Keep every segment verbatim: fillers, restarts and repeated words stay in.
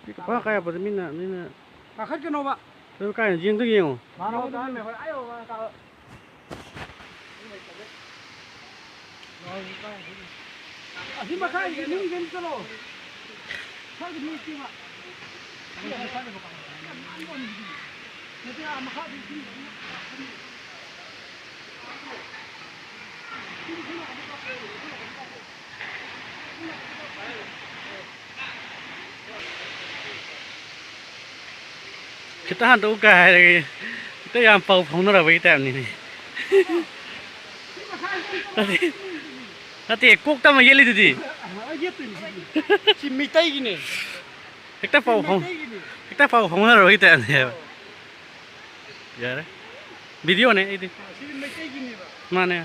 ꯄꯤꯛꯄ ꯀꯥꯏꯔꯛꯄꯗ ꯃꯤꯅ, ꯃꯤꯅ ꯀꯥꯈꯠꯀꯅꯣꯕ꯫ ꯅꯪ ꯀꯥꯏꯅ ꯌꯦꯡꯗ ꯌꯦꯡꯉꯣ꯫ ꯑꯁꯤ ꯃꯈꯥꯒꯤ ꯑꯅꯤꯗꯨꯗꯤ ꯆꯠꯂꯣ꯫ ꯁ꯭ꯋꯥꯏꯗ ꯃꯤ ꯆꯤꯡꯉ꯫ ꯅꯠꯇꯦ, ꯑꯥ ꯃꯈꯥꯗꯤ ꯆꯤꯡ꯫ ꯈꯤꯇ ꯍꯟꯗꯣꯛꯎ ꯀꯥꯏ ꯍꯥꯏꯔꯒꯦ꯫ ꯈꯤꯇ ꯌꯥꯝ ꯄꯥꯎ ꯐꯥꯎꯅꯔꯕꯒꯤ ꯇꯥꯏꯞꯅꯤꯅꯦ꯫ ꯅꯠꯇꯦ, ꯅꯠꯇꯦ, ꯀꯣꯛꯇ ꯑꯃ ꯌꯦꯠꯂꯤꯗꯨꯗꯤ꯫ ꯁꯤ ꯃꯤꯇꯩꯒꯤꯅꯦ꯫ ꯍꯦꯛꯇ ꯄꯥꯎ ꯐꯥꯎ-, ꯃꯩꯇꯩꯒꯤꯅꯦ꯫ ꯍꯦꯛꯇ ꯄꯥꯎ ꯐꯥꯎꯅꯔꯕꯒꯤ ꯇꯥꯏꯞꯅꯦꯕ꯫ ꯌꯥꯔꯦ꯫ ꯚꯤꯗꯤꯑꯣꯅꯦ ꯑꯩꯗꯤ꯫ ꯁꯤꯗꯤ ꯃꯩꯇꯩꯒꯤꯅꯦꯕ꯫ ꯃꯥꯅꯦ꯫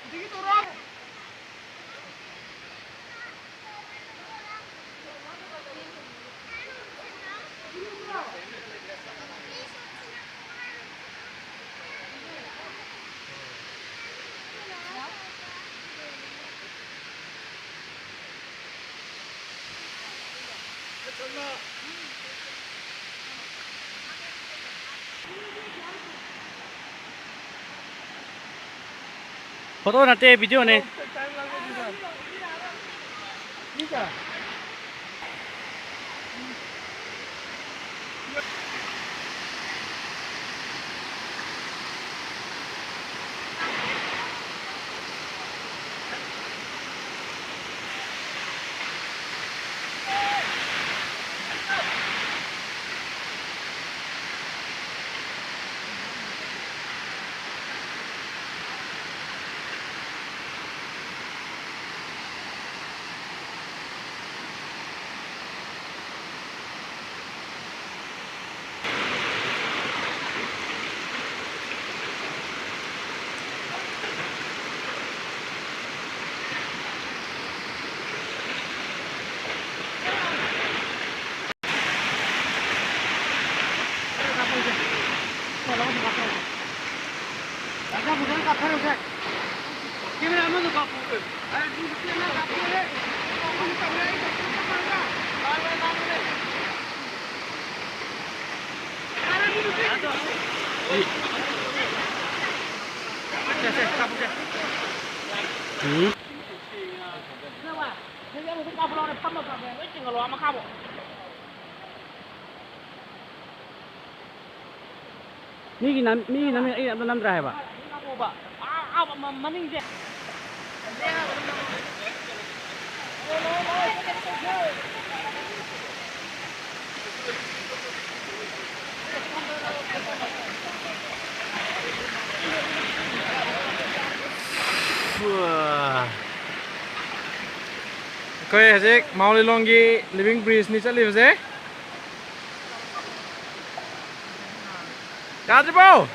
ꯁꯤꯗꯒꯤ ꯇꯧꯔꯣ꯫ ꯐꯣꯇꯣ ꯅꯠꯇꯦ, ꯚꯤꯗꯤꯑꯣꯅꯦ꯫ ꯎꯝ꯫ ꯃꯤꯒꯤ ꯅꯝ-, ꯃꯤꯒꯤ ꯅꯝꯃꯤ ꯑꯩ ꯑꯝꯇ ꯅꯝꯗ꯭ꯔꯥ ꯍꯥꯏꯕ? ꯑꯩꯈꯣꯏ ꯍꯧꯖꯤꯛ ꯃꯥꯎ ꯂꯤꯂꯣꯡꯒꯤ living bridgeꯅꯤ ꯆꯠꯂꯤꯕꯁꯦ꯫ ꯌꯥꯗ꯭ꯔꯤꯕꯣ?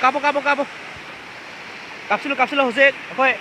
ꯀꯥꯞꯄꯣ, ꯀꯥꯞꯄꯣ, ꯀꯥꯞꯄꯣ꯫ ꯀꯥꯞꯁꯤꯜꯂꯨ, ꯀꯥꯞꯁꯤꯜꯂꯨ ꯍꯧꯖꯤꯛ ꯑꯩꯈꯣꯏ꯫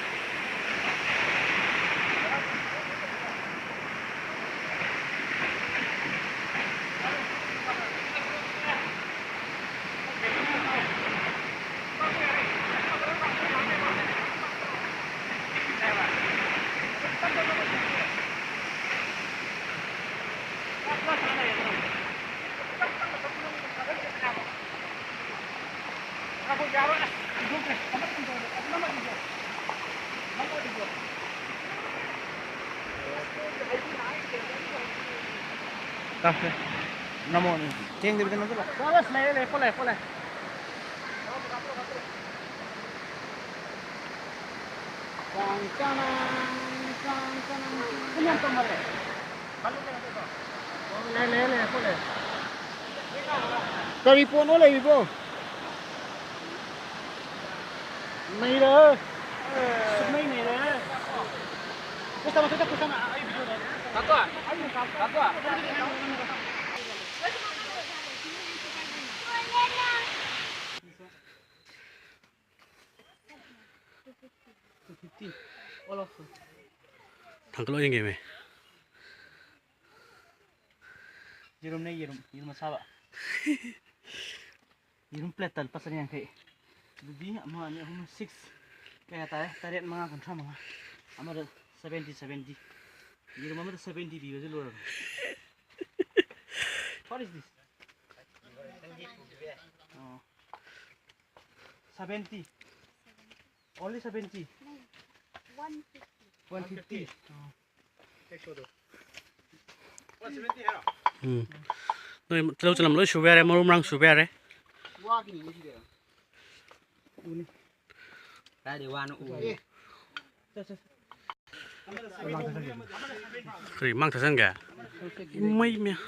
ꯇꯥꯈ꯭ꯔꯦ꯫ ꯅꯝꯃꯣ, ꯅꯝꯃꯣ꯫ ꯊꯦꯡꯗꯕꯤꯗ ꯅꯝꯁꯤꯜꯂꯣ꯫ ꯂꯩꯔꯦ, ꯂꯩꯔꯦ, ꯄꯣꯠ ꯂꯩꯔꯦ, ꯄꯣꯠ ꯂꯩꯔꯦ꯫ ꯆꯥꯡ ꯆꯥꯅ, ꯆꯥꯡ ꯆꯥꯅ, ꯆꯥꯡ ꯌꯥꯝ ꯇꯧꯃꯜꯂꯦ꯫ ꯂꯩ, ꯂꯩ, ꯂꯩ, ꯄꯣꯠ ꯂꯩ꯫ ꯀꯔꯤ ꯄꯣꯠꯅꯣ ꯂꯩꯔꯤꯕꯣ? ꯅꯩꯔꯦ꯫ ꯁꯨꯛꯅꯩ ꯅꯩꯔꯦ꯫ ꯄꯨꯁ ꯇꯧꯔꯣ, ꯄꯨꯁ ꯇꯧꯔꯣ, ꯄꯨꯁ ꯇꯧꯔꯣ꯫ ꯑꯩ video ꯗ꯫ ꯇꯥꯇꯣ꯫ ꯑꯩ video ꯗ꯫ ꯇꯥꯇꯣ꯫ Two fifty. ꯊꯥꯡꯀꯠꯂꯣ ꯌꯦꯡꯒꯦꯃꯦ꯫ ꯌꯦꯔꯨꯝꯅꯦ, ꯌꯦꯔꯨꯝ, ꯌꯦꯔꯨꯝ ꯑꯁꯥꯕ꯫ ꯌꯦꯔꯨꯝ ꯄ꯭ꯂꯦꯠꯇ ꯂꯨꯄꯥ ꯆꯅꯤ ꯌꯥꯡꯈꯩ꯫ ꯑꯗꯨꯗꯤ ꯑꯃ, ꯑꯅꯤ, ꯑꯍꯨꯝ, ꯁꯤꯛꯁ꯫ ꯀꯌꯥ ꯇꯥꯔꯦ? ꯇꯔꯦꯠ, ꯃꯉꯥ, ꯀꯨꯟꯊ꯭ꯔꯥ ꯃꯉꯥ꯫ ꯑꯃꯗ ꯁꯚꯦꯟꯇꯤ, ꯁꯚꯦꯟꯇꯤ꯫ ꯌꯦꯔꯨꯝ ꯑꯃꯗ ꯁꯚꯦꯟꯇꯤ ꯄꯤꯕꯁꯦ ꯂꯣꯏꯔꯕꯅꯤ꯫ What is this? ꯑꯣ꯫ Seventy. Only seventy. One fifty. ꯑꯣ꯫ ꯎꯝ꯫ ꯅꯣꯏ ꯇꯤꯜꯍꯧ ꯆꯅꯝ ꯂꯣꯏ ꯁꯨꯕ ꯌꯥꯔꯦ, ꯃꯔꯨ ꯃꯔꯥꯡ ꯁꯨꯕ ꯌꯥꯔꯦ꯫ ꯀꯥꯏꯗꯩ ꯋꯥꯅꯣ ꯎ? ꯀꯔꯤ ꯃꯥꯡ ꯊꯛꯆꯟꯒꯦ? ꯏꯃꯩ ꯃ-꯫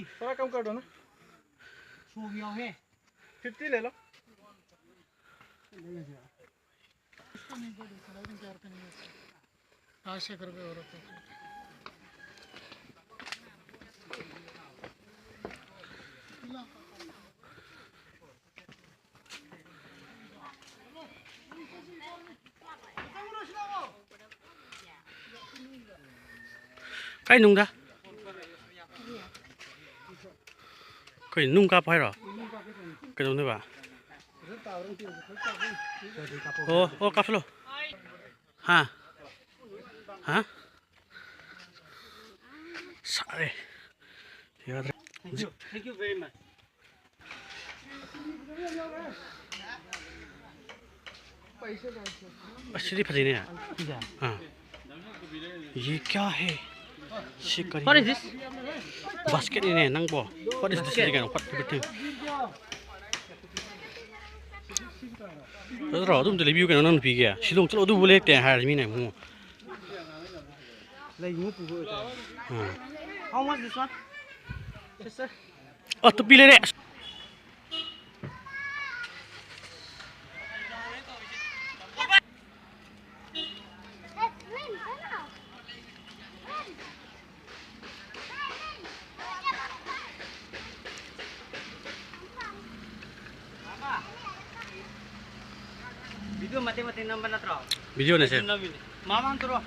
ꯐꯤꯐꯇꯤ ꯂꯩ ꯂꯣ꯫ ꯀꯥꯏ ꯅꯨꯡꯗ? ꯑꯩꯈꯣꯏ ꯅꯨꯡ ꯀꯥꯞꯄ ꯍꯥꯏꯔꯣ? ꯀꯩꯗꯧꯅꯦꯕ? ꯑꯣ, ꯑꯣ, ꯀꯥꯞꯁꯤꯜꯂꯣ꯫ ꯍꯥ? ꯍꯥ? ꯁꯥꯔꯦ꯫ ꯌꯥꯗ꯭ꯔꯦ꯫ Thank you. Thank you very much. ꯑꯁ, ꯁꯤꯗꯤ ꯐꯖꯩꯅꯦ꯫ ꯑꯥ꯫ ꯌꯦ ꯀꯌꯥ ꯍꯦ? ꯁꯤ ꯀꯔꯤ? What is this? ꯕꯥꯁꯀꯦꯠꯅꯤꯅꯦ ꯅꯪꯕꯣ꯫ What is this? ꯀꯩꯅꯣ? What is this? ꯅꯠꯇ꯭ꯔꯣ? ꯑꯗꯨꯝꯇ ꯂꯩꯕꯤꯌꯨ ꯀꯩꯅꯣ, ꯅꯪ ꯅꯨꯄꯤꯒꯤ꯫ ꯁꯤꯂꯣꯡ ꯆꯠꯂꯣ, ꯑꯗꯨꯕꯨ ꯂꯩꯔꯛꯇꯦ ꯍꯥꯏꯔꯗꯤ ꯃꯤꯅ ꯑꯃꯨꯛ꯫ ꯂꯩꯒꯨꯝꯕ ꯄꯨꯕ ꯑꯣꯏꯇꯥꯔꯦ꯫ ꯑꯥ꯫ How much this one? Yes, sir. ꯑ, ꯇꯨꯄꯤ ꯂꯩꯔꯦ꯫ Video ꯃꯇꯦꯛ ꯃꯇꯦꯛ ꯅꯝꯕ ꯅꯠꯇ꯭ꯔꯣ? Video ꯅꯦ ꯁꯦ꯫ ꯑꯩꯁꯨ ꯅꯝꯃꯤꯅꯦ꯫ ꯃꯃꯥꯡꯗꯔꯣ?